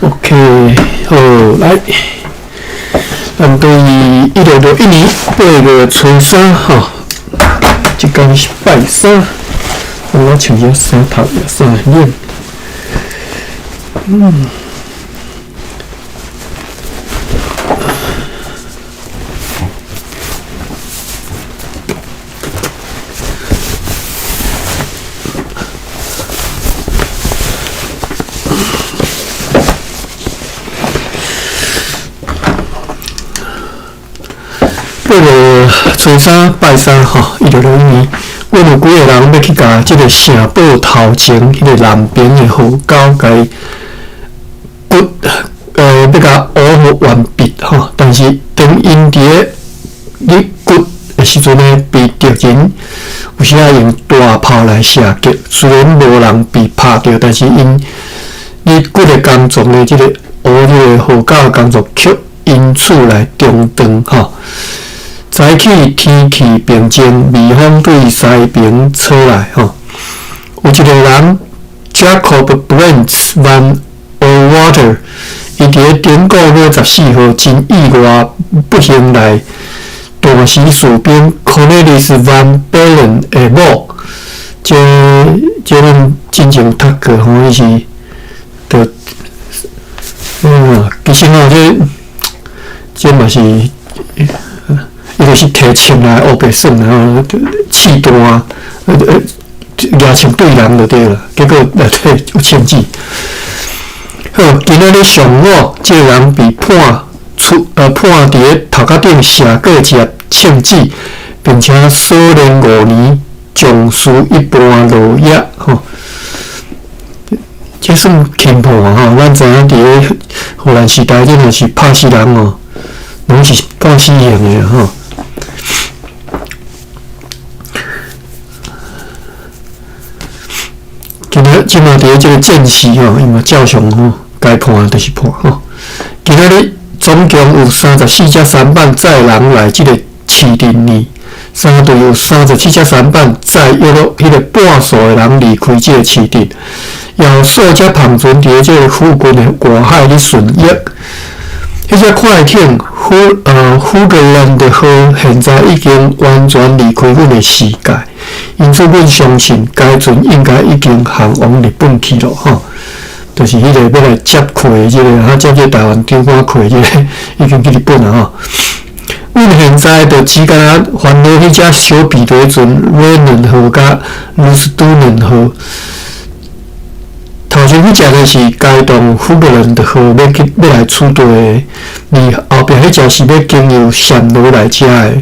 OK，好，來，咱對1661年8月初三吼，這工是拜三，我穿這衫頭也衫冷。八月初三拜三吼，1661年，阮有幾个人欲去共這个城堡頭前彼个南爿的河溝，共伊掘，欲共挖予完畢吼。但是當𪜶佇咧咧掘的時陣呢，被敵人有時仔用大炮來射擊，雖然無人被拍著，但是𪜶咧掘的工作呢，這個挖這個河溝的工作卻因此來中斷吼。早起天氣平靜，微風對西爿吹來吼。有一个人 Jacob Brants van Orwater，伊佇咧頂個月14號真意外不幸來彈死士兵 Cornelis van Balen 的某。這這阮進前讀過吼，伊是著其實吼，這這嘛是。伊就是提槍來烏白耍，然後試彈，舉槍對人就對了。結果內底有槍子。好，今仔日上午，這个人被判處，判佇咧頭殼頂射過一粒槍子，並且鎖鏈5年，重事一般劳役。吼，這算輕判吼。咱知影佇咧荷蘭時代，這若是拍死人哦，攏是判死刑的吼。今仔這馬佇咧這个戰時吼，伊嘛照常吼，該判就是判吼。今仔日總共有34隻舢板載人來這个市鎮呢，三隊有37隻舢板載約落彼个半數的人離開這个市鎮，也有數隻帆船佇咧這个附近的外海咧巡弋。彼隻快艇福格蘭的號現在已經完全離開阮的視界，因此阮相信該船應該已經航往日本去了吼。就是彼个欲來接客的這个，接這个台灣長官客這个已經去日本了吼。阮現在就只敢若煩惱彼隻小彼得船威倫號佮魯斯都倫號。頭前彼隻就是該動福格蘭的號欲去欲來取代的，而後壁彼隻是欲經由暹羅來遮的。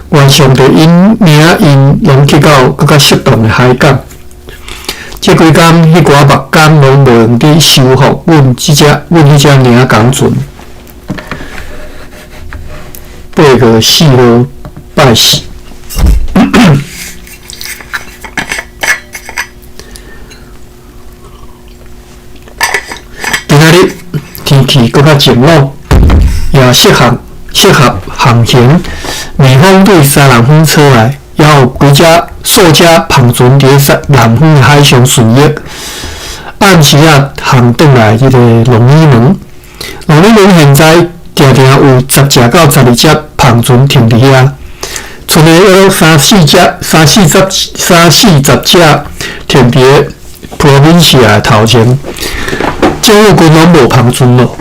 願上帝𪜶領𪜶攏去到閣較適當的海港。這幾工彼寡木工攏無閒佇修復阮這隻阮彼隻領港船。8月4號拜四。今仔日天氣閣較晴朗，也適合航行。微風對西南風吹來，也有幾隻數隻帆船佇咧西南方的海上巡弋。暗時仔航轉來這个龍耳門，龍耳門現在定定有10隻到12隻帆船停佇遐，賰的約三四隻、三四十、三四十隻停佇咧 Provincia 的頭前。政府軍攏無帆船咯。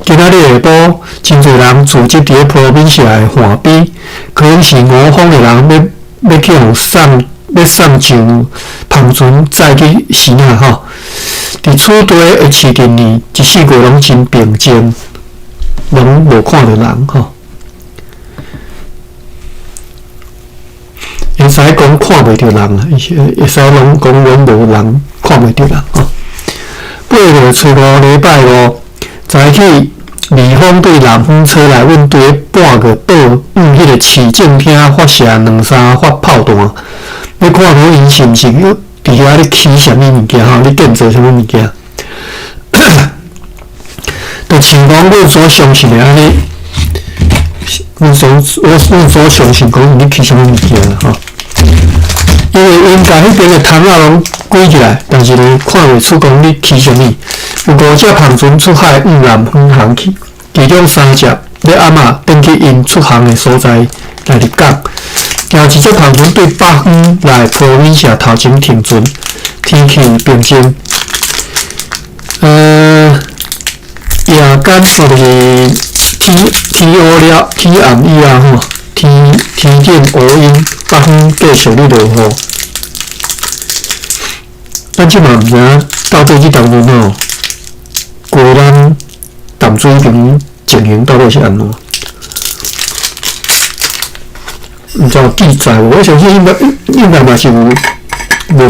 今仔日下晡，真濟人聚集佇咧 Provincia 的岸邊，可能是吳方的人欲去予送，欲送上帆船載去時仔吼。佇此地的市鎮呢，一四月攏真平靜，攏無看著人吼。會使講看袂著人啊，會使攏講攏無人，看袂著人吼。8月初5禮拜五，早起微風對南風吹來，阮對半個島往彼个市政廳發射兩三發炮彈，欲看看𪜶是毋是佇遐咧起啥物物件吼，咧建造啥物物件。就像講阮所相信的按呢，阮所相信講𪜶咧起啥物物件啦吼。因為𪜶共彼邊的窗仔攏關起來，但是呢，看袂出講咧起啥物。有五隻帆船出海向南方航去，其中三隻欲暗仔轉去𪜶出航的所在來入港。有一隻帆船對北方來 Provincia 頭前停船，天氣平靜。夜間就是天天烏了，天暗以後吼，天天見烏雲，北方繼續咧落雨。咱這嘛毋知影到底這當陣吼，高咱淡水邊情形到底是按怎？毋知有記載無？我相信應該應該嘛是有文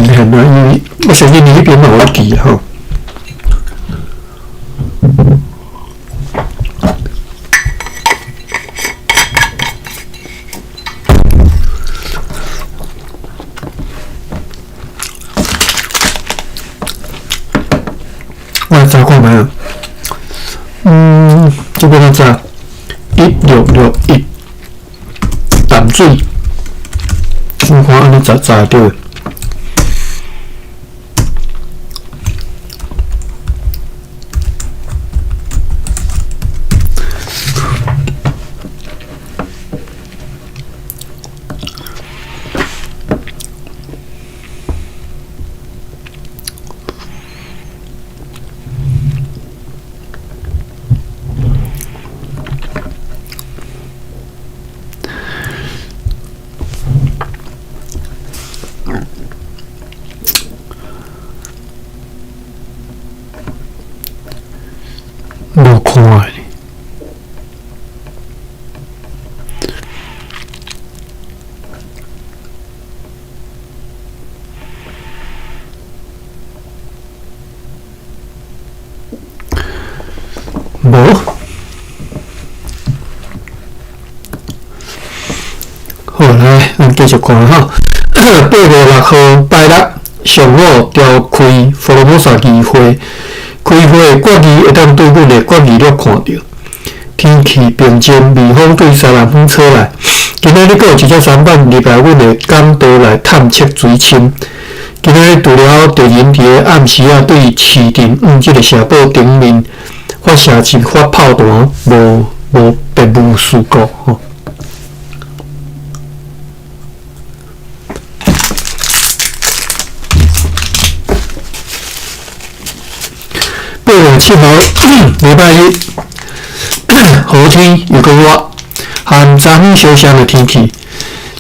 獻啊，因為我相信伊彼邊嘛有咧記吼。我來查看覓啊？這欲按怎查？1661淡水，我看按呢查查會著。無看的。無。好，來，咱繼續看吼。8月6號拜六上午召開福羅摩薩議會，開會決議會當對阮的決議錄看著。天氣平靜，微風對西南風吹來。今仔日閣有一隻舢板入來阮的港道來探測水深。今仔日除了敵人佇咧暗時仔對市鎮往這个城堡頂面發射一發炮彈，無無別無事故吼。8月7號禮拜一，好天又閣熱，和昨昏相像的天氣，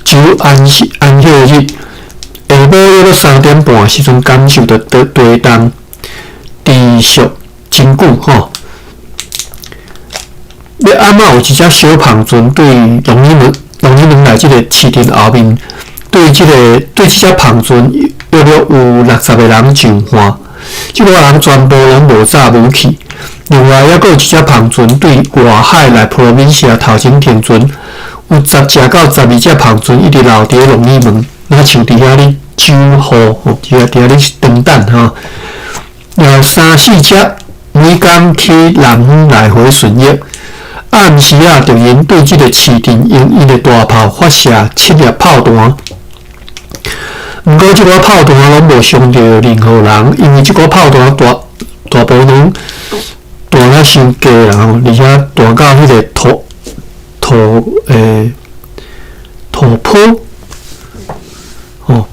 就安息安息日下晡約莫3點半時陣，感受著地地動持續真久吼。欲暗仔有一隻小帆船對龍耳門龍耳門內這个市鎮後面，對這个對這隻帆船約莫有60個人上岸。這寡人全部攏無紮武器。另外，猶閣有一隻帆船對外海來 Provincia 頭前停船，有10隻到12隻帆船一直留佇咧龍耳門，若像佇遐咧守護吼，佇遐咧等等吼。有三四隻每工去南方來回巡弋。暗時仔，敵人對這个市鎮用𪜶的大炮發射7粒炮彈。毋過，這寡炮彈攏無傷著任何人，因為這寡炮彈大大部分攏彈啊傷低啦吼，而且彈到彼個土土欸土坡吼，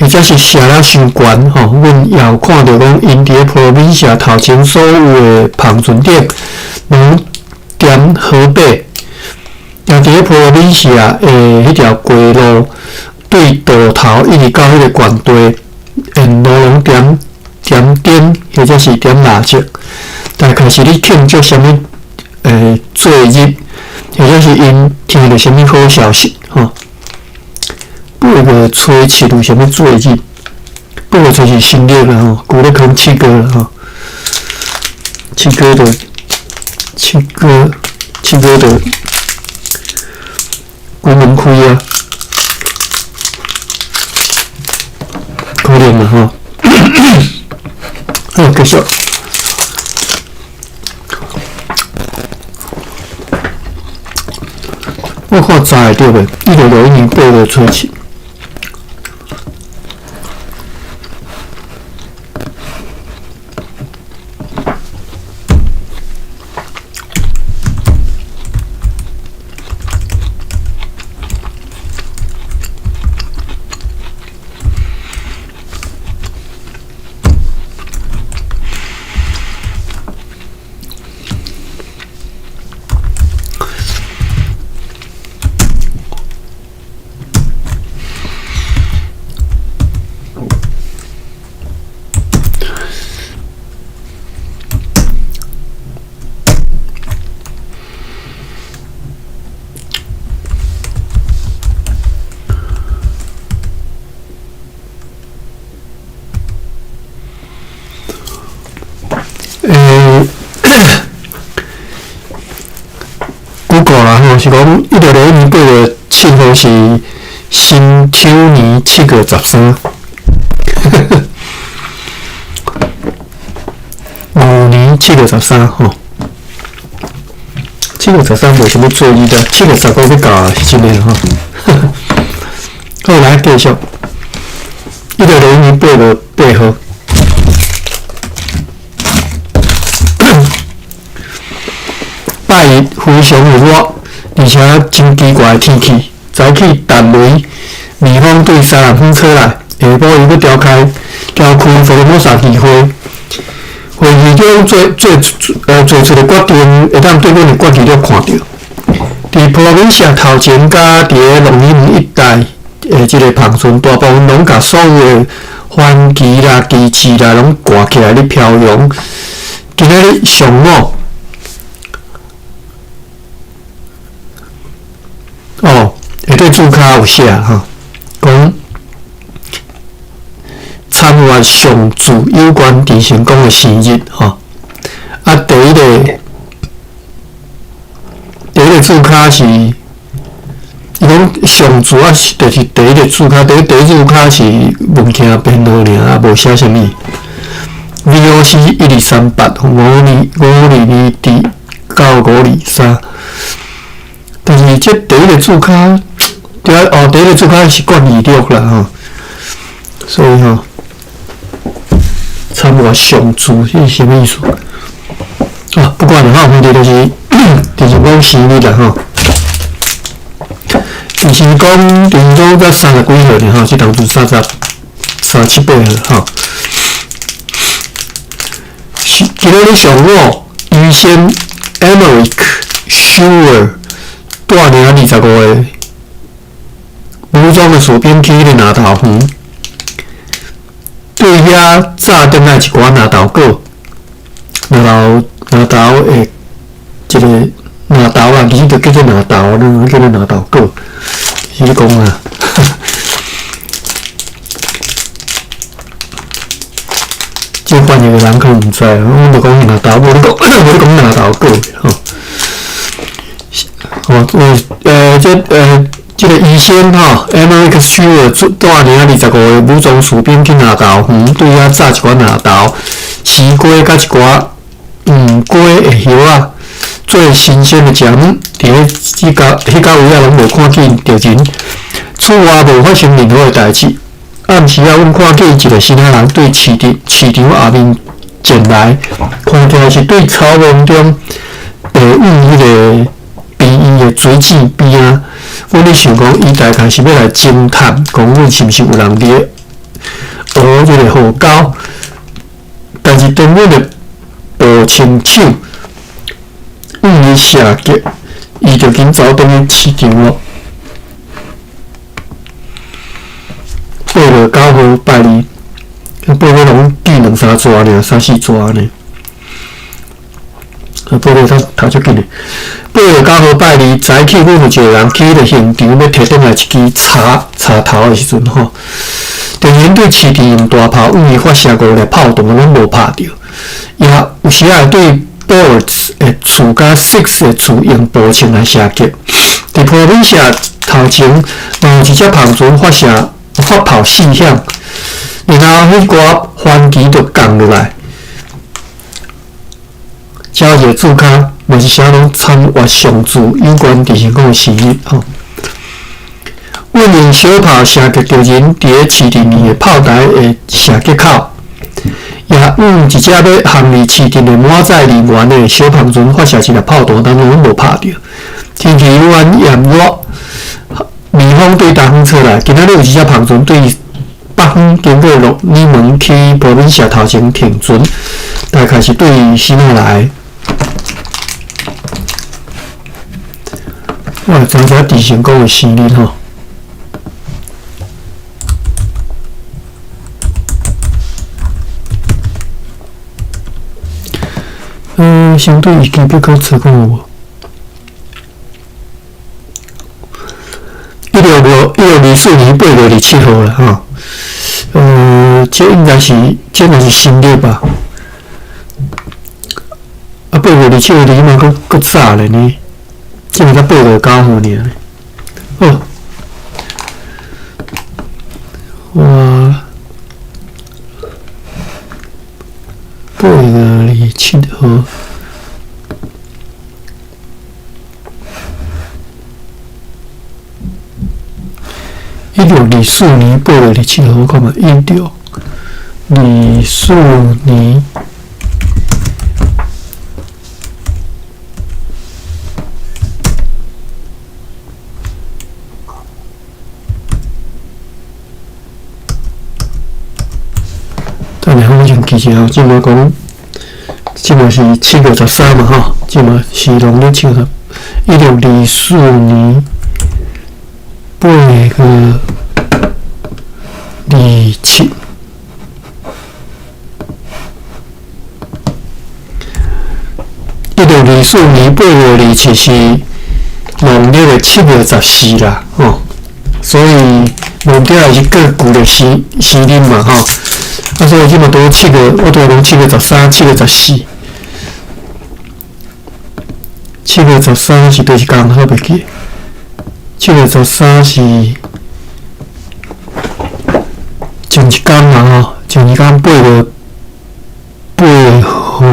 或者是射了傷懸吼。阮也有看著講，𪜶佇咧 Provincia 頭前所有的帆船頂攏點火把，也佇咧 Provincia 的彼條街路。對渡頭一直到彼个懸地，沿路攏點點燈，或者是點蠟燭，大概是咧慶祝啥物節日，或者是𪜶聽著啥物好消息吼。8月初7有啥物節日？8月初7新曆啦吼，舊曆可能七月啦吼。七月就七月，七月就鬼門開啊！可能啦吼，好，繼續。我看查會著袂？1661年8月初7。Google 啦吼，是講1661年8月7號是辛丑年7月13，牛年七月十三吼，七月十三無啥物做日啊，7月15欲到是真的吼。好，來繼續，1661年8月8號。拜一非常的熱，而且真奇怪的天氣，早起重雷，微風對西南風吹來，下晡伊閣調開，調開福爾摩沙議會，會議中做出的決定，會當對阮的決議了看著。佇普羅文社頭前佮佇咧龍里門一帶的這個帆船，大部分攏共所有的帆旗啦、旗幟啦，攏掛起來咧飄揚。今仔日上午，哦，下底註跤有寫吼，講參閱上注有關鄭成功的生日吼。啊，第一個註跤是，伊講上注啊，就是第一個註跤，第一註跤是文件編號爾，啊，無寫啥物。VOC 12385252 D 到523，但是這第一個註跤，對啊，哦，第一個註跤是決議錄啦吼，所以吼，參閱上注這是啥物意思？啊，不管啦吼，反正就是講生日啦吼，就是講才三十幾歲爾吼，這當陣三十七八歲吼。今仔日上午，醫生 Emeric Schwer 帶領25個武裝的士兵去彼個南投園，對遐炸轉來一寡南投果，南投的一個南投啊，其實就叫做南投，你叫做南投果，是咧講啊。這翻譯的人可能毋知，阮就講南投，無咧講，無咧講南投果吼。吼，這個醫生吼，Emeric Schwer 帶領25個武裝士兵去南投園，對遐炸一寡南投西瓜佮一寡黄瓜的葉仔，做新鮮的食物。佇咧彼到位仔攏無看見著人，此外無發生任何的代誌。暗時仔，阮看見一個新仔人對市場後面前來，看起來是對草叢中地位彼個邊緣的水井邊仔。阮咧想講，伊大概是欲來偵探，講阮是毋是有人佇咧挖這個河溝。但是當阮的步槍手向伊射擊，伊就緊走轉去市場咯。8月9號拜二，八月攏記兩三逝爾，三四逝呢。啊，八月讀足緊的。8月9號拜二早起，阮有一個人去彼個現場，欲提轉來一支柴頭的時陣吼，突然對市場用大炮向伊發射五粒炮彈，攏無拍著。也有時仔會對 Boards 的厝佮 Six 的厝用步槍來射擊。佇坡尾社頭前，嘛有一隻帆船發炮四響，然後彼寡帆旗就降落來。遮一個註跤，嘛是寫攏參閱上注有關鄭成功的生日吼。阮用小炮射擊著人佇咧市鎮裡的炮台的射擊口，也向一隻欲航入市鎮的滿載人員的小帆船發射一粒炮彈，但攏無拍著。天氣猶原炎熱，微風對東方吹來。今仔日有一隻帆船對北方經過鹿耳門去波敏社頭前停船，大概是對新仔來。我來查查鄭成功的生日吼。相對伊基本閣查看有無？1624年8月27號啦，吼。這應該是，這應該是新曆吧？ 8月27号，你嘛閣閣早咧呢？這嘛才8月9號爾。好，我8月27號，1624年8月27號，我看覓1624年。等下，我先記一下，這馬講，這馬是7月13嘛，吼，這馬是農曆七月，1624年8月27，1624年8月27是農曆的7月14啦，吼，所以無對也是過舊曆生日嘛，吼。啊，所以這馬拄7月，我拄講7月13、7月14，7月13是佗一工，我袂記。7月13是前一工嘛吼，前一工8月8號。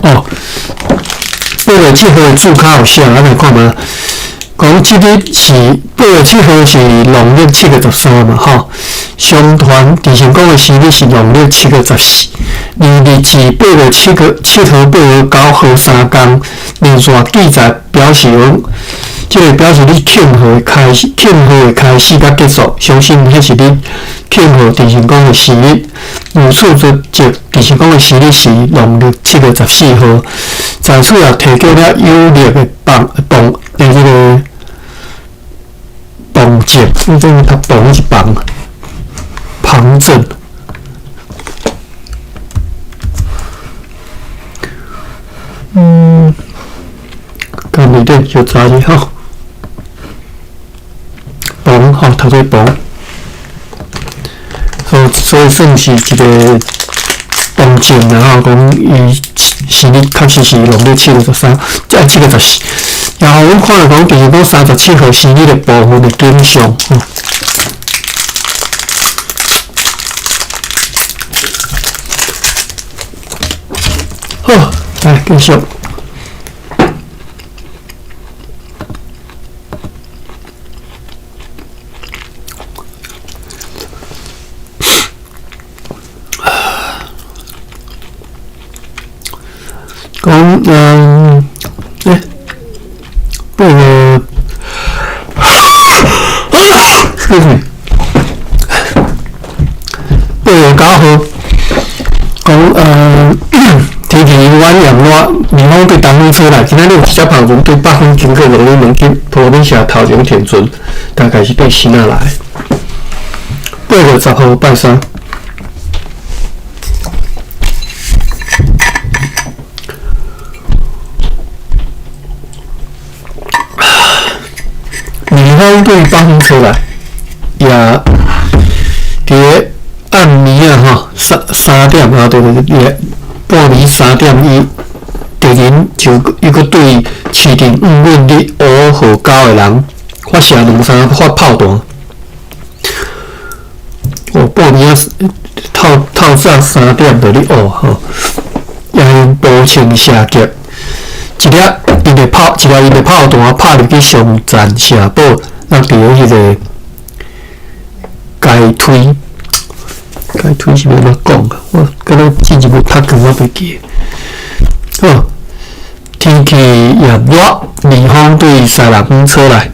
哦，8月7號的註卡有寫，咱來看覓。講這日是8月7號是農曆7月13嘛，吼。相傳鄭成功的生日是農曆7月14，而日子8月7號、8月9號三工連續記載表示講，這個表示你慶賀的開始，慶賀的開始佮結束，相信彼是你慶賀鄭成功的生日。如此就證，鄭成功的生日是農曆7月14號，在此也提供了有力的幫幫的這個旁證，你這個讀旁是旁，旁證。今日咧就查一下，旁吼，讀做旁，所以算是一個旁證啦吼，講伊生日確實是農曆7月13，7月14。然後阮看著講，就是講37號生日的部分的景象，吼。好，來繼續。講，八月，8月9號，講，天氣暖炎熱，面風對東風吹來，今仔日有一隻帆船對北方經過龍門去波美社頭前停船，大概是對新仔來。8月10號拜三。面风对北方吹来，也伫个暗暝啊吼，三点啊，就是也半暝3点，伊敌人就又阁对市镇五运伫乌河沟的人发射两三发炮弹。哦，半暝啊，透早3点就咧乌吼，也用步枪射击，一粒𪜶的炮，一粒𪜶的炮弹拍入去上站城堡，落伫咧彼个街推，街推是欲按怎讲啊？我敢若之前有读过，我袂记。好，天气炎热，面风对西南风吹来。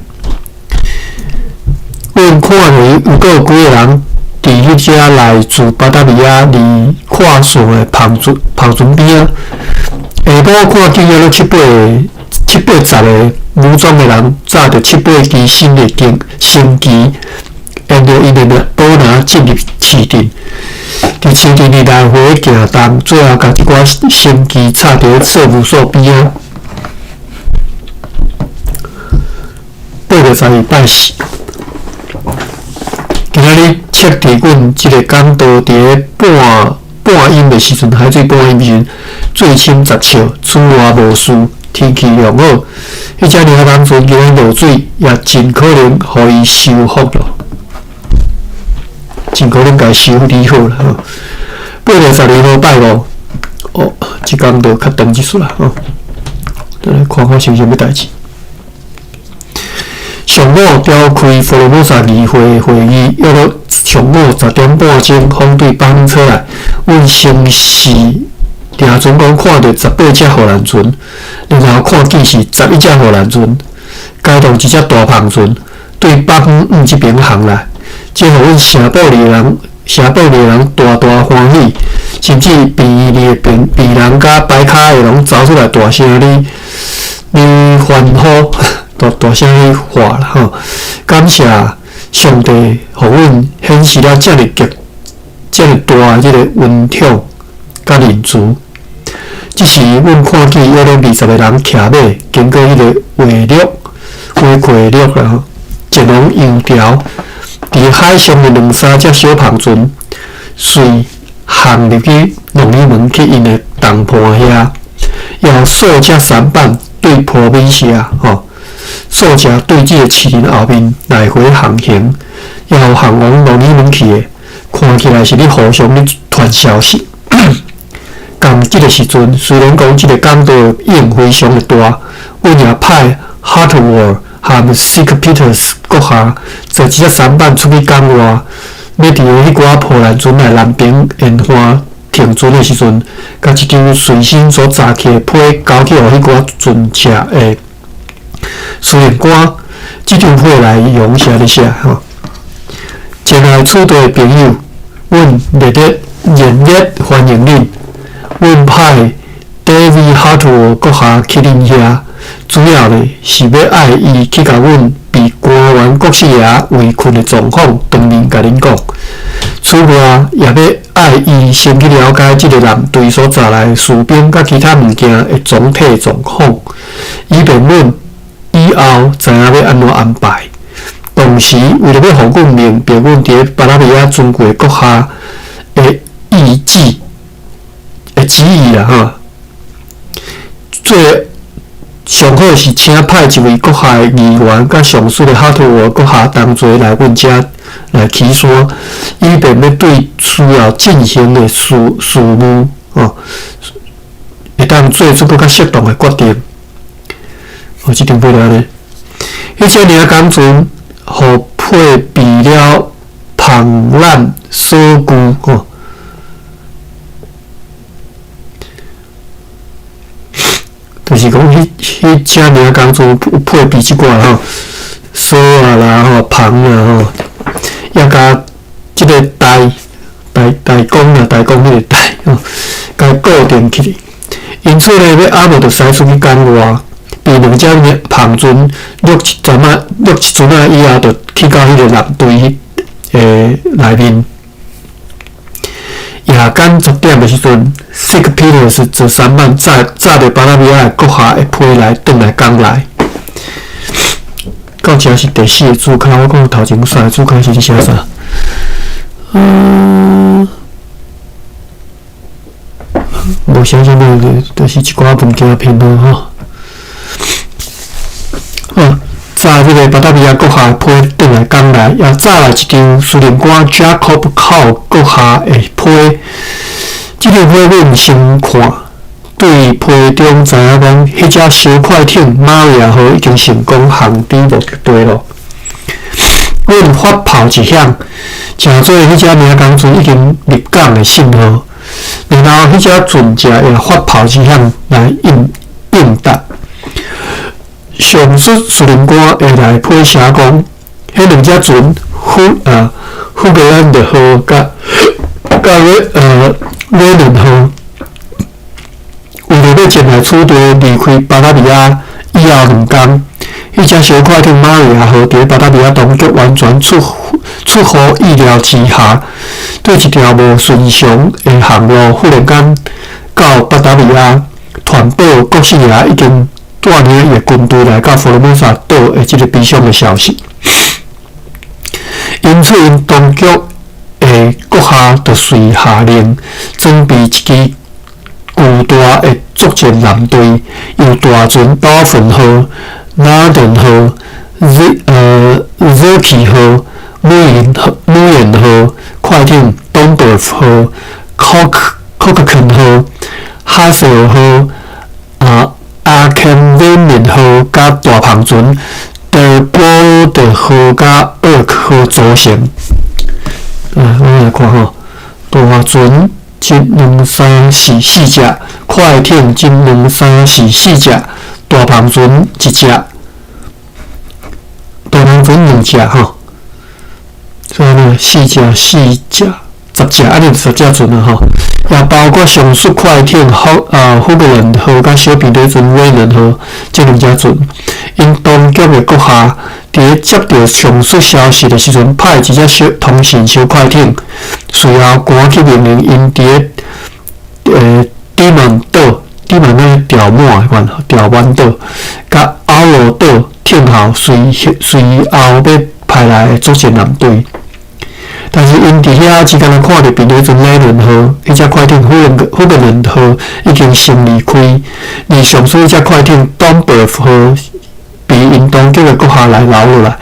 阮看著有阁有几个人伫彼只来自巴达维亚离跨线的帆船边仔。下晡看见了七八十个武装的人，扎著七八支新的升旗，沿著𪜶的宝拿进入市镇。伫市镇里来回行动，最后共这寡升旗插伫咧税务所边仔。八月12拜四，今仔日测伫阮這个港道佇咧半半陰的時陣，海水半陰時陣，水深10尺，此外無事，天氣良好。彼隻領港船今仔落水，也盡可能予伊修復咯，盡可能共伊修理好啦。吼，8月12號拜五，哦，這工就較長一絲啦。吼，來看發生啥物代誌。上午召開福羅摩薩議會會議，約莫上午10點半鐘，風對北方吹來。阮先是聽船講看著18隻荷蘭船，然後看見是11隻荷蘭船，加動一隻大帆船對北方向這爿航來，這予阮城堡裡的人，城堡裡的人大大歡喜，甚至病院裡的病病人佮白跤的攏走出來大聲咧咧歡呼。大大聲咧喊啦吼！感謝上帝，予阮顯示了遮爾極、遮爾大的這個恩寵佮仁慈。這時，阮看見約莫20個人騎馬，經過彼個畫略、畫溪略啦吼，前往洋潮，佇海上的兩三隻小帆船，隨航入去農里門去𪜶的同伴遐，也有數隻舢板對波美西亞吼。數隻對這個市林後面來回航行，也有航往農里門去的，看起來是咧互相咧傳消息。仝這個時陣，雖然講這個港道的湧非常的大，阮也派 Hartwell 和 Sick Peters 閣下坐一隻舢板出去港外，欲佇彼寡波蘭船來南爿沿岸停船的時陣，共一張隨身所紮起的批交去予彼寡船隻的司令官，這張批內容是按呢寫吼：前來此地的朋友，阮熱烈熱烈歡迎恁。阮派 David Hartwell 閣下去恁遐，主要呢是欲愛伊去共阮被官員國師爺圍困的狀況當面共恁講。此外，也欲愛伊先去了解這个艦隊所載來的士兵佮其他物件的總體狀況，以便阮以後知影欲按怎安排。同時，為著欲予阮明白阮佇咧巴達維亞尊貴閣下的意志的旨意啦，吼，最上好是請派一位閣下的議員佮上述的哈特沃閣下同齊來阮遮來岐山，以便欲對需要進行的事事務，吼，會當做出閣較適當的決定。哦，這張批著按呢，彼隻領港船予配備了帆纜鎖具，吼，就是講彼彼隻領港船有配備這寡吼鎖啊啦吼帆啊吼，也共這个台台台公啊台公彼个台吼，共固定起來。因此呢，欲抑無就駛出去港外。被兩隻帆船掠一陣仔，掠一陣仔以後，就去到彼個艦隊的內面。夜間10點的時陣，Sick Peters 坐舢板載載著巴達維亞的閣下的批來轉來港內。到遮是第四个主跤，我講頭前三个主跤是咧寫啥？嗯，無寫啥物，就是一寡物件編號吼。哦，載這个巴達維亞閣下的批轉來港內，也載來一張司令官 Jacob Cole 閣下的批。這張批阮先看，對批中知影講，彼隻小快艇瑪利亞號已經成功航抵目的地囉。阮發炮一響，誠做彼隻領港船已經入港的信號，然後彼隻船隻也發炮一響來應應答。上述司令官會來批寫講，彼兩隻船福啊福格蘭德號佮佮威倫號，為著欲前來此地離開巴達維亞以後兩工，彼隻小快艇瑪利亞號佇巴達維亞當局完全出出乎意料之下，對一條無順暢的航路，忽然間到巴達維亞，傳報國師爺已經帶領伊的軍隊來到福羅摩薩島的這个悲傷的消息。因此，𪜶當局的閣下就隨下令準備一支巨大的作戰艦隊，由大船島份號、納頓號、Z 熱氣號、姆岩號、快艇東伯號、柯克肯號、哈塞爾號、阿肯威敏號佮大帆船德波德號佮厄克號組成。啊，咱來看吼，大船一兩三四四隻，快艇一兩三四四隻，大帆船一隻，大帆船兩隻吼。所以呢，四隻四隻十隻，按呢10隻船啊吼。也包括上述快艇福格倫號佮小平底船威倫號這兩隻船。𪜶當局的閣下佇咧接著上述消息的時陣，派一隻小通信小快艇，隨後趕去命令𪜶佇咧底滿島、底滿咧釣滿款釣滿島，佮歐羅島聽候隨隨後欲派來的作戰艦隊。但是𪜶佇遐只敢若看著平底船禮倫號，彼隻快艇福格倫號已經先離開，而上述彼隻快艇東伯號被𪜶當局的閣下來留落來，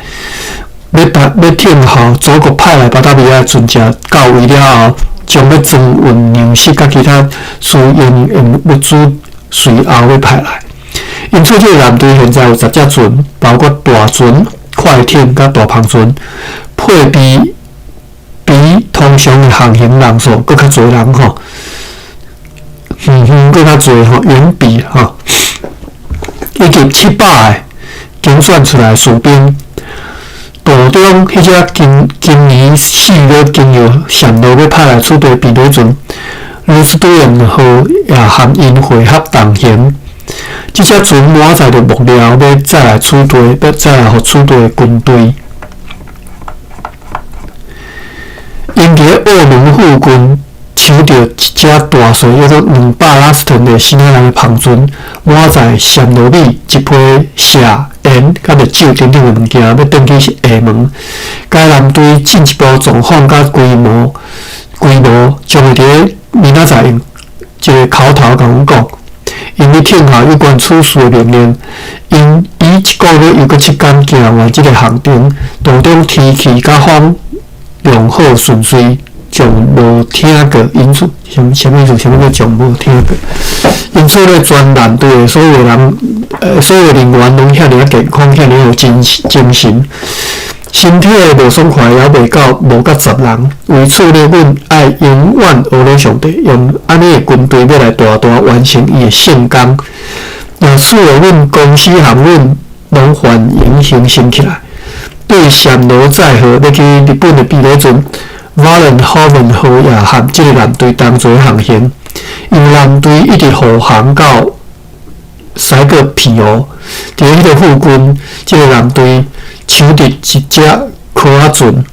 欲聽候祖國派來巴達維亞的船隻到位了後，將欲裝運糧食佮其他需用的物資隨後欲派來。因此，這个艦隊現在有十隻船，包括大船、快艇佮大帆船，配備比通常的航行人數閣較濟人吼，遠遠閣較濟吼，遠比吼，以及700个精選出來士兵。途中，彼隻今年4月經由暹羅欲派來此地平底船，魯斯多恩號也含𪜶會合同行。這隻船滿載著木料，欲載來此地，欲載來予此地的軍隊。𪜶佇咧澳門附近搶著一隻大細約做200拉斯頓的生仔人的帆船，滿載暹羅米一批錫、鹽佮蜜酒等等的物件，欲轉去廈門。該艦隊進一步狀況佮規模，將會佇咧明仔載用一个口頭共阮講。𪜶咧聽候有關此事的命令，𪜶以一个月又閣7工行完這个航程，途中天氣佮風良好順遂，從無聽過。因此，啥物意思？啥物叫從無聽過？因此咧，全艦隊的所有人，所有人員攏遐爾仔健康，遐爾有精神，身體的無爽快猶未到無甲10人。為此咧，阮愛永遠阿羅上帝，用按呢的軍隊欲來大大完成伊的聖工。若此的阮公司和阮攏繁榮興盛起來。對暹羅載荷欲去日本的避雷船瓦倫霍文號也和這个艦隊同齊航行，因為艦隊一直護航到西過澎湖，佇咧彼个附近，這个艦隊搶著一隻蚵仔船。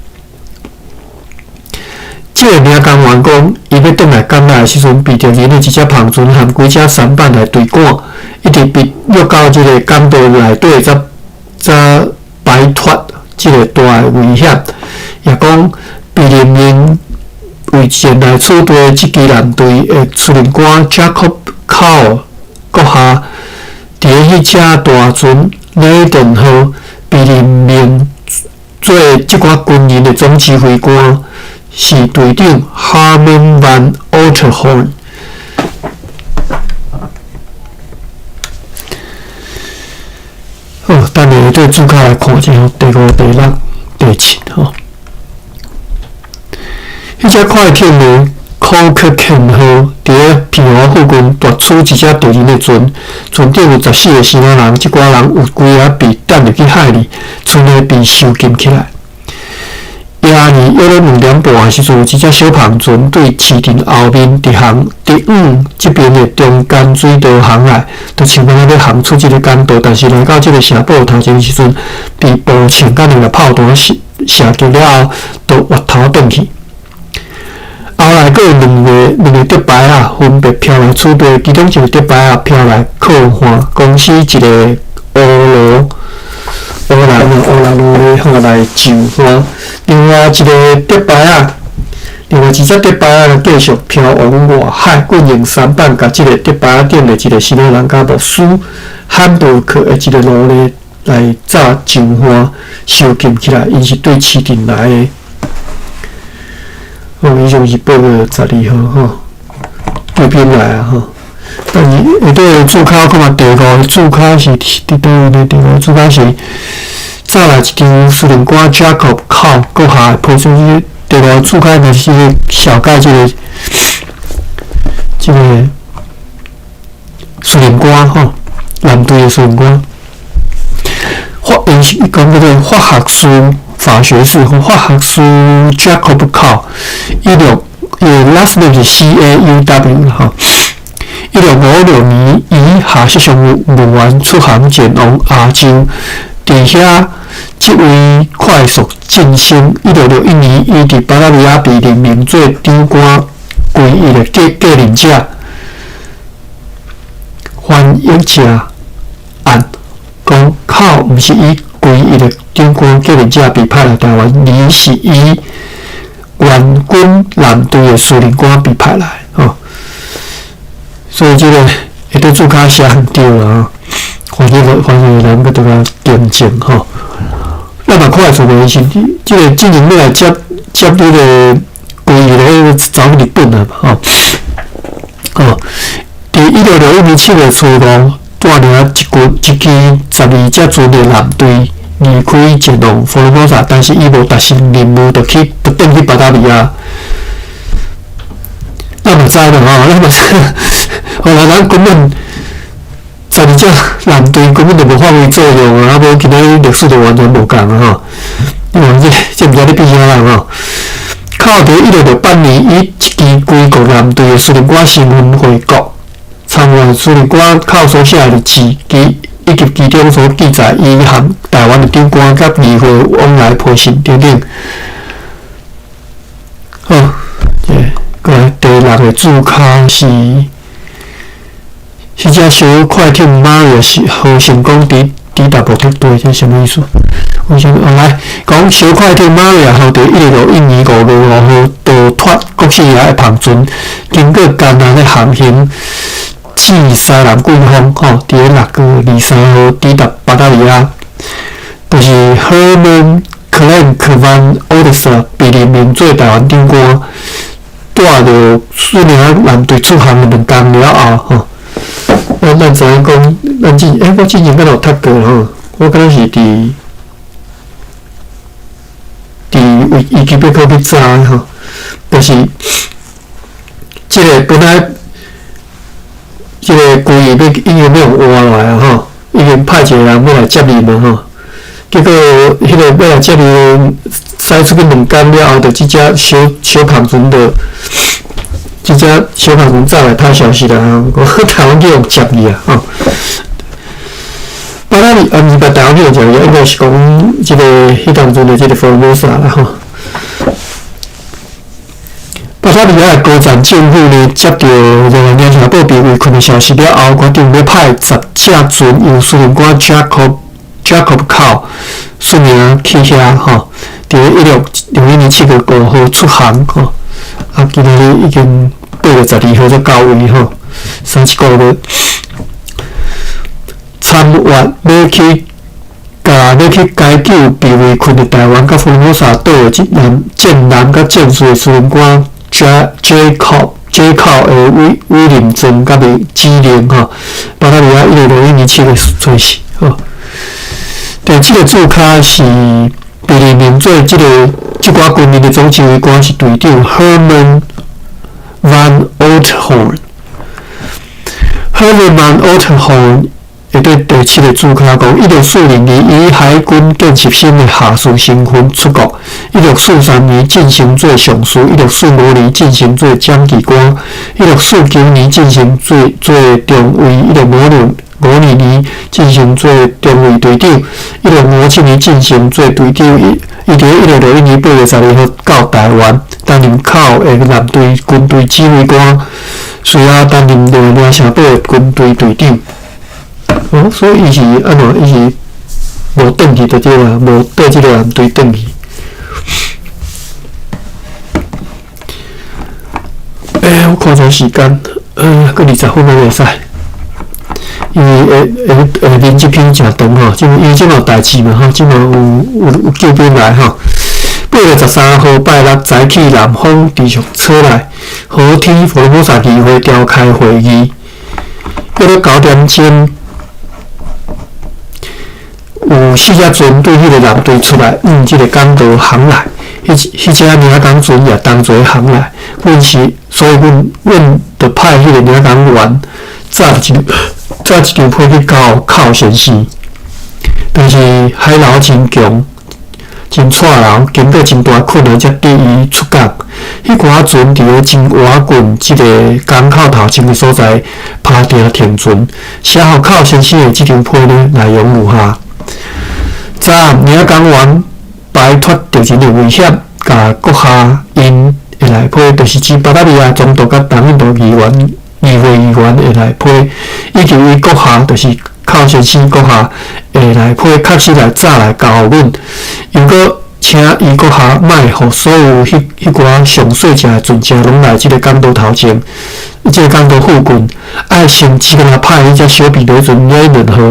這个領工員講，伊欲轉來港來的時陣，被敵人的一隻帆船和幾隻舢板來追趕，一直被掠到這个港道內底，才擺脫這个大的危險。也講被任命為前來此地這支艦隊的司令官 Jacob Cole 閣下，佇咧彼隻大船雷頓號被任命做這寡軍人的總指揮官，是隊長 Harmen van Oterhorn。好，等下對主角來看者吼，第五、第六、第七吼。彼隻快艇呢，柯克肯號佇咧澎湖附近奪取一隻敵人的船，船頂有14个生仔人，這寡人有幾个被擲入去海裡，賰的被囚禁起來。夜暝約咧2點半的時陣，有一隻小帆船對市鎮後面直航直往這邊的中間水道航來，就像欲航出這个港道，但是來到這个城堡頭前的時陣，被步槍佮兩粒炮彈射擊了後，就越頭轉去。後來閣有兩個竹排仔分別飄來此地，其中一個竹排仔飄來靠岸公司一個烏蘭烏蘭吼來上岸，另外一個竹排仔，另外一隻竹排仔繼續飄往外海，阮用舢板共這个竹排仔頂的一个新娘人佮牧師漢伯克的一个奴隸來紮上岸收禁起來，𪜶是對市鎮來的。哦，以上是8月12號吼，對邊來啊吼。但是下底註腳看覓第五个註腳是佇佗位呢？第五个註腳是早來一張司令官 Jacob 考閣下的批准，第五个註腳就是紹介這個司令官吼，艦隊的司令官。法因是講叫做法學士、法學士吼，法學士 Jacob 考，一六伊 last name 是 Cauw 吼。1656年，以下攝上文員出航前往亞洲，佇遐職位快速晉升。1661年，伊佇巴達維亞被任命做長官歸一的繼任者。翻譯者按講，考毋是以歸一的長官繼任者被派來台灣，而是以援軍艦隊的司令官被派來。吼，所以這个下底註腳寫毋對啦吼，翻譯的人閣拄較訂正吼。咱嘛看會出來是，這个進前欲來接彼个歸一的彼个走去日本啊嘛吼。哦，佇1661年7月初五，帶領一軍一支12隻船的艦隊離開前往福爾摩沙，但是伊無達成任務，就去轉去巴達維亞。咱嘛知啦吼，咱嘛知，後來咱根本12隻艦隊根本就無發揮作用啊！啊無今仔日歷史就完全無仝啊吼！你看這毋知咧變啥人吼？考佇1668年以一支歸國艦隊的司令官身份回國，參閱司令官考所寫的日誌，以及其中所記載伊和台灣的長官佮議會往來批信等等。好，這過來第六个註腳是，彼隻小快艇馬瑞是號成功抵達目的地，這啥物意思？為啥物？哦，來講小快艇馬瑞號佇1661年5月5號逃脫國姓爺的帆船，經過艱難的航行至西南季風，吼，佇咧6月23號抵達巴達維亞，就是 Herman Klenck van Oudtshoorn 被任命做台灣長官，帶著率領艦隊出航2工了後，吼，咱知影講，咱之欸，我之前敢若有讀過吼，我敢若是佇維基百科去查的吼，就是這个本來這个歸義欲已經欲予活落來啊吼，已經派一个人欲來接任嘛吼，結果彼个欲來接任，駛出去2工了後，就這隻小帆船就，這隻小帆船走來歹消息啦，講台灣去予接去啊吼。巴達里啊，毋是台灣去予接去，應該是講這个彼當陣的這个福爾摩沙啦吼。巴達維亞的高層政府呢，接著這个聯合報被圍困的消息了後，決定欲派10隻船由司令官 Jacob 考率領去遐吼，佇咧1661年7月5號出航吼，啊，今仔日已經8月12號才到位吼，三四個月。參閱欲去解救被圍困的台灣佮福爾摩沙島的這戰艦佮戰士的司令官 Jacob 的委任狀佮指令吼，巴達維亞1661年7月初四吼。第這个註腳是被任命做這个這寡軍人的總指揮官是隊長 Herman van Oudtshoorn。Herman van Oudtshoorn 會對第七个註腳講，1640年以海軍見習生的下士身份出國；1643年晉升做上士；1645年晉升做掌旗官；1649年晉升做中尉；五二年晉升做中尉隊長，1657年晉升做隊長。伊佇1661年8月12號到台灣，擔任口的艦隊軍隊指揮官，隨後擔任掠城堡的軍隊隊長。哦，所以伊是按怎？伊是無轉去就對啦，無綴這个艦隊轉去。欸，我看一下時間，閣20分還袂使。因為會會會面這篇誠長吼，這因為這嘛有代誌嘛吼，這嘛有救兵來吼。8月13號拜六早起，南方持續出來，和天福爾摩沙議會召開會議，約咧9點鐘，有四隻船對彼個艦隊出來，往這个港道航來。彼彼隻領港船也同齊航來。阮是，所以阮就派彼个領港員載一張批去交寇先生，但是海流真強，真掣流，經過真大困難才得以出港。彼寡船佇咧真倚近這个港口頭前的所在拍碇停船，寫予寇先生的這張批呢，內容如下：早暗領港員擺脫敵人的危險，共閣下𪜶的內批，就是指巴達維亞總督佮東印度議員。議會議員的內批，以及伊閣下，就是寇先生閣下的內批，確實來早來交予阮。又閣請伊閣下莫予所有彼寡上細隻的船隻攏來這个港島頭前，這个港島附近，愛先只敢若派彼隻小彼得船遐兩號，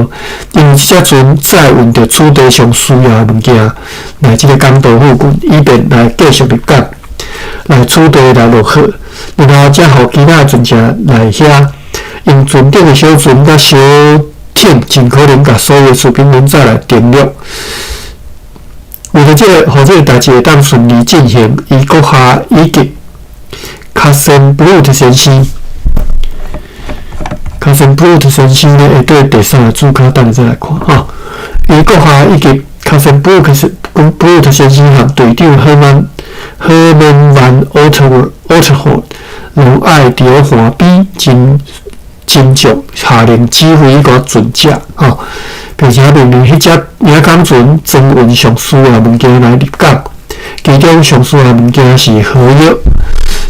因為這隻船載運著此地上需要的物件來這个港島附近，以便來繼續入港，來此地來落貨。然後才予其他船隻來遐，用船頂的小船佮小艇，盡可能共所有士兵們再來登陸。為了這个，予這个代誌會當順利進行，伊閣下以及卡森布魯特先生，卡森布魯特先生呢，會對第三个主卡等下再來看吼。伊閣下以及卡森布魯克斯布魯特先生和隊長赫曼萬奧特奧特霍，攏愛佇咧岸邊真真足下令指揮彼个船隻吼，並且命令彼隻領港船裝運上需要物件來入港，其中上需要物件是火藥。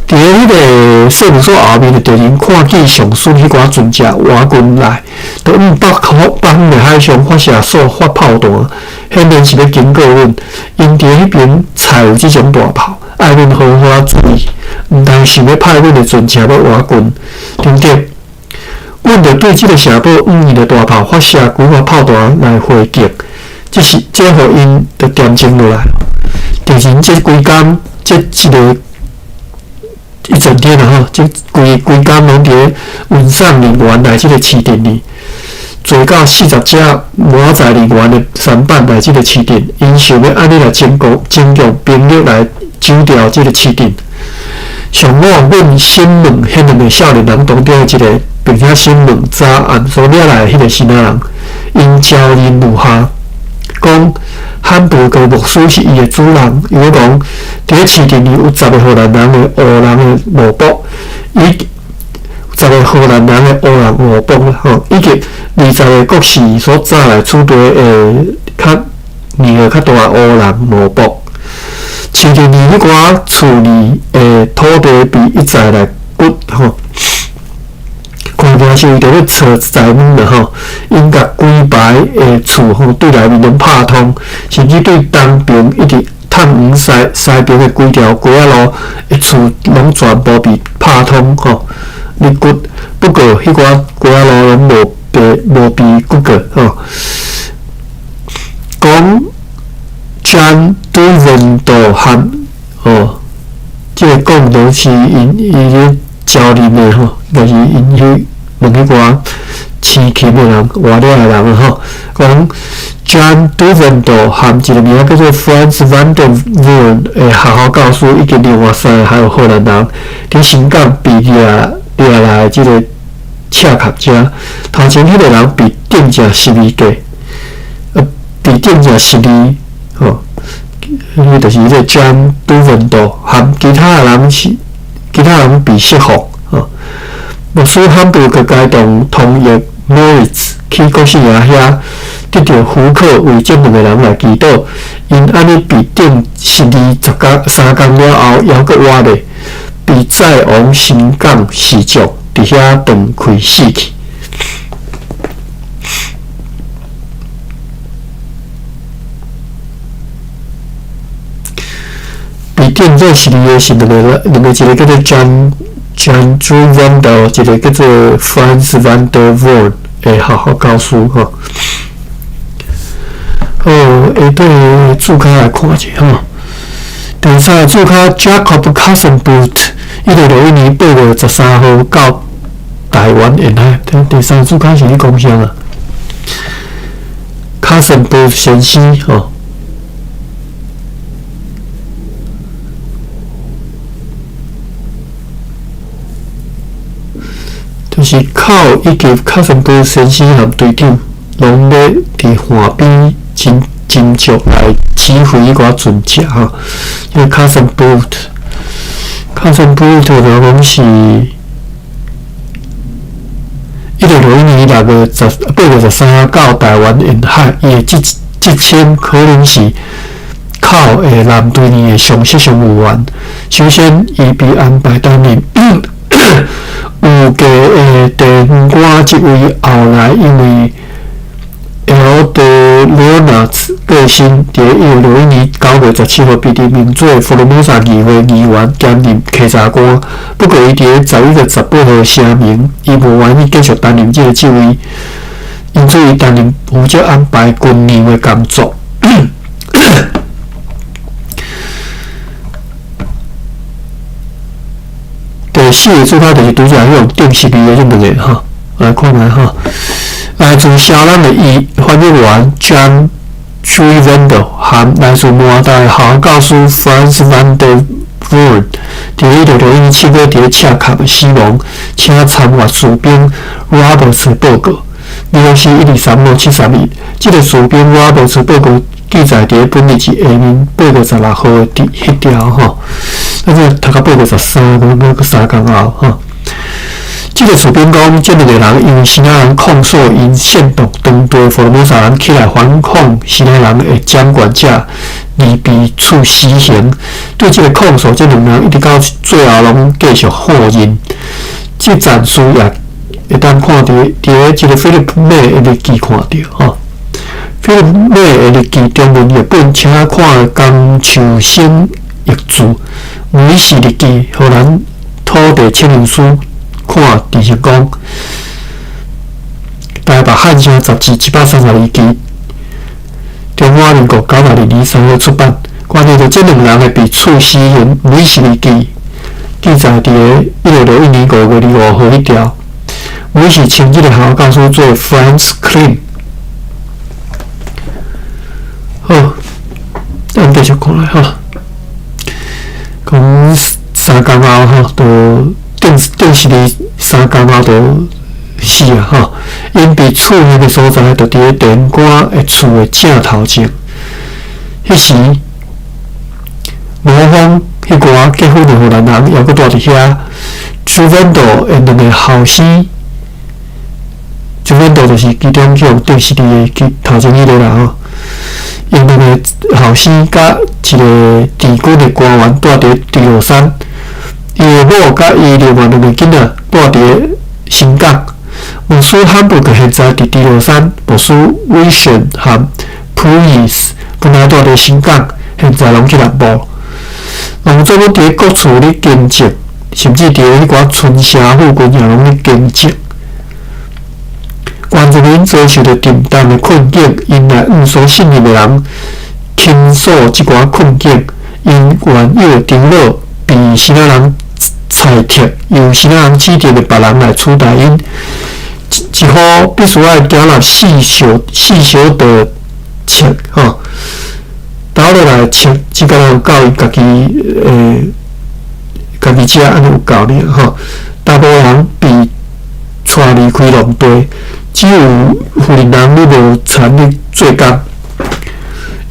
佇咧彼个聖母所後面的敵人看見上船彼寡船隻倚近來，就往北方北方的海上發射數發炮彈，顯然是欲警告阮，𪜶佇彼爿載有這種大炮，愛阮好好仔注意，毋通想欲派阮的船隻欲倚近，等等。阮就對這个城堡往𪜶的大炮發射幾發炮彈來回擊，這是這予𪜶就恬靜落來。敵人這規工這一个一整天啦吼，這規規工攏佇咧運送人員來這个市鎮裡，坐到40隻滿載人員的舢板來這个市鎮，𪜶想欲按呢來徵國徵用兵力來守牢這个市鎮。上午，阮審問彼兩个少年人當中的一个，並且審問昨暗所掠來的彼个生仔人，𪜶招認如下：講漢堡個牧師是伊的主人，又閣講佇咧市鎮裡有十个荷蘭人的烏人的墓卜，以十个荷蘭人的烏人墓卜啦吼，以及20个國士所載來此地的較年歲較大的烏人墓卜。市鎮裡彼寡厝裡的土地被一再來掘吼，看起來是為著欲揣財物啦吼。𪜶共規排的厝吼對內面攏拍通，甚至對東爿一直探往西爿的規條街仔路的厝攏全部被拍通吼。咧掘，不過彼寡街仔路攏無被掘過吼。講將對人道和哦，這个講攏是𪜶伊咧招認的吼，就是𪜶去問彼寡飼禽的人、活掠的人吼，講將對人道和一个名叫做 Frans van der Voort 的學校教師，以及另外三个還有荷蘭人，佇新港被掠來這个赤崁遮，頭前彼个人被釘正十字架，被釘正十字吼，彼就是彼个 Jan Doevendal 和其他的人是，其他人被釋放吼。牧師漢堡閣偕同通譯 Moritz 去去國姓爺遐，得著許可為這兩个人來祈禱。𪜶按呢被釘十字10工3工了後，猶閣活咧，被載往新港市場，佇遐斷氣死去。被釘做十字的是兩个，兩个一个叫做 John John Drew Vandal，一个叫做 Franz van der Voort 的学校教师吼。好，下底字卡来看者吼。第三个字卡 Jacob Kassenboot，1961年8月13号到台湾沿海。第三个字卡是咧讲啥啊？Kassenboot 先生吼。就是寇以及卡森波先生和队长，拢咧伫岸边斟斟酌来指挥彼寡船只吼。因为卡森波，卡森波就讲是1961年8月13到台湾沿海，伊的职职称可能是寇的南队的上设上有员。首先，伊被安排担任有价的地方官职位，后来因为 L. 德罗纳兹过身，伫1961年9月17号被任命做福罗摩萨议会议员兼任稽查官。不过，伊伫11月18号声明，伊无愿意继续担任这个职位，因此伊担任负责安排军粮的工作。第四个做法就是拄才彼种钉十字的这两个吼，来看觅吼。来自萧兰的译翻译员 John Trivendel 和来自麻大的学校教师 Franz van der Voort，伫1961年7月伫赤坎死亡，请参阅士兵 Roberts 报告。24123号72，这个士兵 Roberts 报告记载伫本日志下面8月16号的伫彼条吼。咱这读到8月13，阁3工后吼。这个士兵讲，这两个人因为希腊人控诉𪜶煽动当地福罗摩萨人起来反抗希腊人的掌管者，而被处死刑。对这个控诉，这两人一直到最后拢继续否认。这战书也会当看伫伫这个菲利普美的日记看著吼。菲利普美的日记中文译本，请看江秋生译著《梅氏日记》，荷兰土地测量师看陈成功，台北汉声杂志132期，中华民国92年3月出版。关于这两人的被处死刑，梅氏日记记载伫个1961年5月25号彼条。梅氏称这个学校教师做 Franz Kline。好，咱继续看来吼，讲3工后吼，就钉钉十字3工后就死啊吼。𪜶被处刑的所在，就伫咧电杆的厝的正头前。彼时，罗芳彼寡结婚的荷兰人，犹阁住伫遐。朱文道的两个后生，朱文道就是其中去予钉十字的其头前彼个啦吼。𪜶两个后生佮一个治军的官员住伫猪落山，伊的某佮伊另外两个囡仔住伫新港。牧师汉堡现在伫猪落山，牧师威逊和普伊斯本来住伫新港，现在拢去南部。农作物伫各处咧耕种，甚至伫彼寡村社附近也拢咧耕种。原住民遭受著沉重的困境，𪜶来向所信任的人倾诉这寡困境，𪜶原有的长老被希腊人裁撤，由希腊人指定的别人来取代𪜶。一户必须爱交纳4小的钱吼，倒落来钱，只敢若有够伊家己家己食，按呢有够尔吼。大部分人被带离开农地，只有富人咧无参与做工，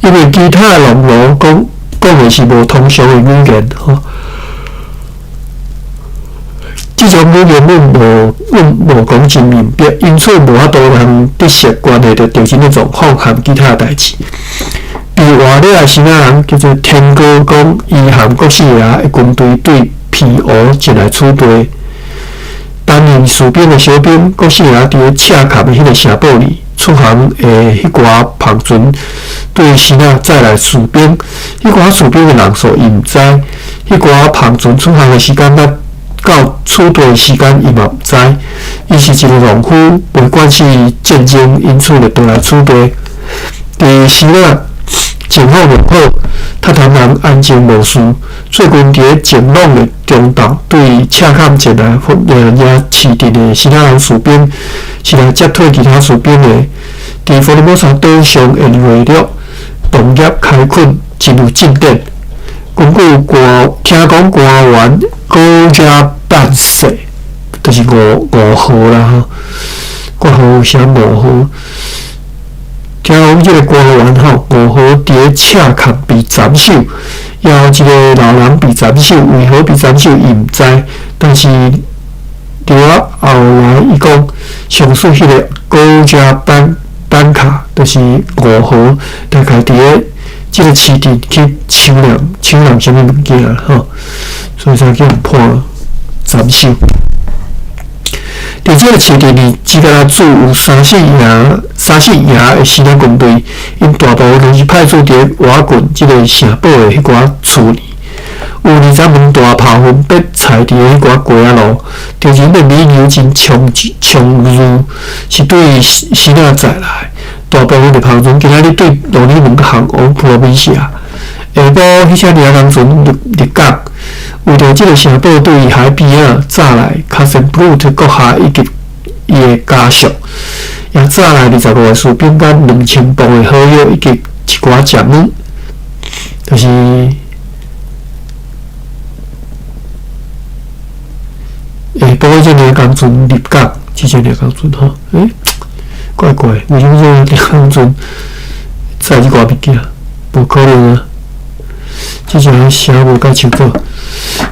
因为其他的农奴讲讲的是无通常的语言吼。這種語言阮無阮無講真明白，因此無法度通直接關係著著真的狀況和其他代誌。被活了的支那人叫做天哥講，伊和國姓爺的軍隊對皮湖前來取地。擔任士兵的小兵，國姓爺佇咧赤崁的彼個城堡裡出航的彼寡帆船對支那載來士兵，彼寡士兵的人數伊毋知，彼寡帆船出航的時間甲到取地的時間伊嘛毋知。伊是一個農夫，袂關心戰爭，因此就倒來取地。佇支那情況良好，塔潭人安靜無事。最近佇咧晴朗的中晝，對赤崁前來領市鎮的支那人士兵，是來接替其他士兵的。佇福爾摩沙島上的內陸，農業開墾真有進展。根據官聽講，官員高加辦事，就是五五號啦吼，括號寫五號。聽講這個官員吼，五號佇咧赤崁被斬首，也有一個老人被斬首，為何被斬首伊毋知，但是佇我後來伊講，上述彼個高加班班卡，就是五號，大概佇咧這個市鎮去搶人搶人啥物物件吼，所以才去予人判斬首。佇這個市鎮裡，只敢若駐有三四營、三四營的支那軍隊，𪜶大部分攏是派駐佇咧瓦郡這個城堡的彼寡厝裡。有20門大炮分別載佇咧彼寡街仔路，敵人的米牛真充充裕，是對支那載來。大部分的帆船今仔日對羅尼門航往普羅米西亞。下晡，彼隻掠工船入入港，為著這個城堡對海邊仔載來卡森布魯特閣下以及伊的家屬，也載來25個士兵佮2000磅的好藥以及一寡食物，就是下晡彼隻掠工船入港，這隻掠工船吼，欸，怪怪，為啥物這個掠工船載這寡物件？無可能啊！這隻寫無夠清楚。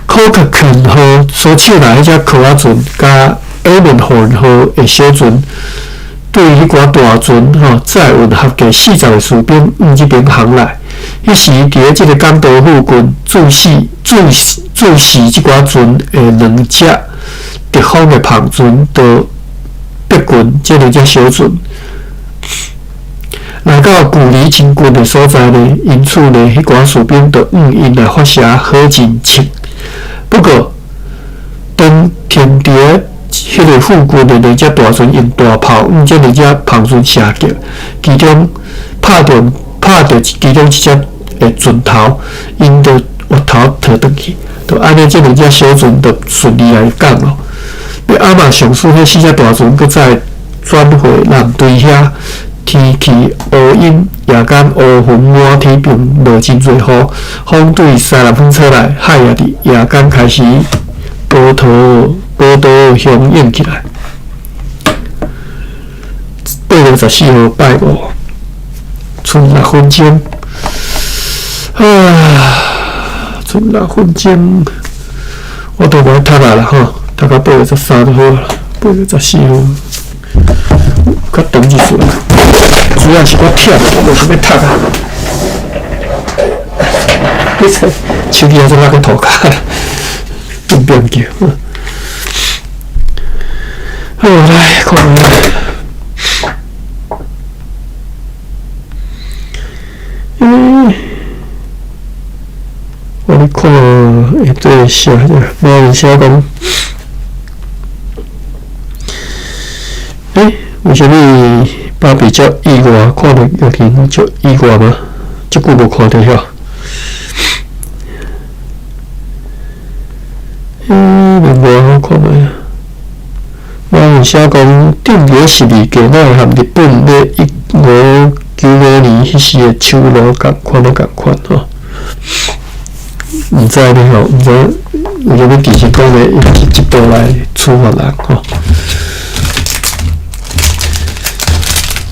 可克肯號所搶來彼隻殼仔船，佮埃門霍爾號的小船，對彼寡大船吼載運合計40個士兵往這邊航來。彼時佇咧這個港島附近注視注注視這寡船的兩隻敵方的帆船，就逼近這兩隻小船。來到距離真近的所在呢，因此呢，彼寡士兵就向𪜶來發射火箭槍。不過，當停佇咧彼個附近的兩隻大船用大炮向這兩隻帆船射擊，其中拍中拍著其中一隻的船頭，𪜶就越頭退轉去，就按呢，這兩隻小船就順利來入港咯。欲阿瑪上司彼四隻大船，閣再轉回南堆遐。天氣烏陰，夜間烏雲滿天，並落真濟雨，風對西南風吹來，海也佇夜間開始波濤波濤洶湧起來。8月14號拜五，賰六分鐘，啊，賰六分鐘，我都無愛讀啊啦吼，讀到8月13就好啦，8月14號較長一撮。主要是我忝，無想欲讀啊。你這手機還做哪個塗跤，變變叫。好，來看覓。欸，我咧看下底寫者，無人寫講，欸，為啥物芭比遮意外？看著已經足意外嗎？遮久無看著遐。欸，另外我看覓啊？無人寫講，頂個12家，哪會和日本咧1595年彼時的手路仝款攏仝款吼？毋知咧吼，毋知為啥物鄭成功咧用這道來處罰人吼？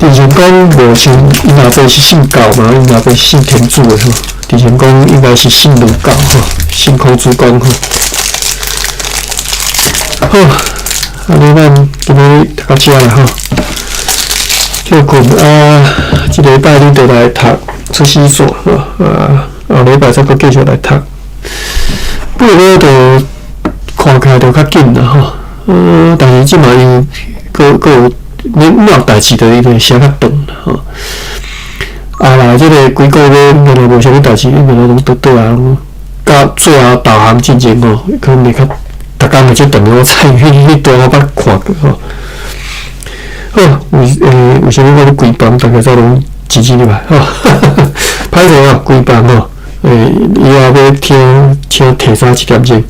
鄭成功無像𪜶阿伯是信教嘛，𪜶阿伯是信天主的吼。鄭成功應該是信儒教吼，信孔子公吼。好，按呢咱今仔日讀到遮啦吼，歇睏啊！這禮拜你就來讀出師說吼，啊，後禮拜再閣繼續來讀。不過就看起來就較緊啦吼，但是這馬因閣閣有你有代誌，就伊就寫較長啦吼。啊來，這個幾個月原來無啥物代誌，原來攏倒倒啊，到最後導航進前吼，可能會較逐工會足長，我知彼段我捌看過吼。好，為啥物我咧規房逐家走攏擠擠入來吼？歹勢啊，規房吼，以後欲聽請提早一點鐘。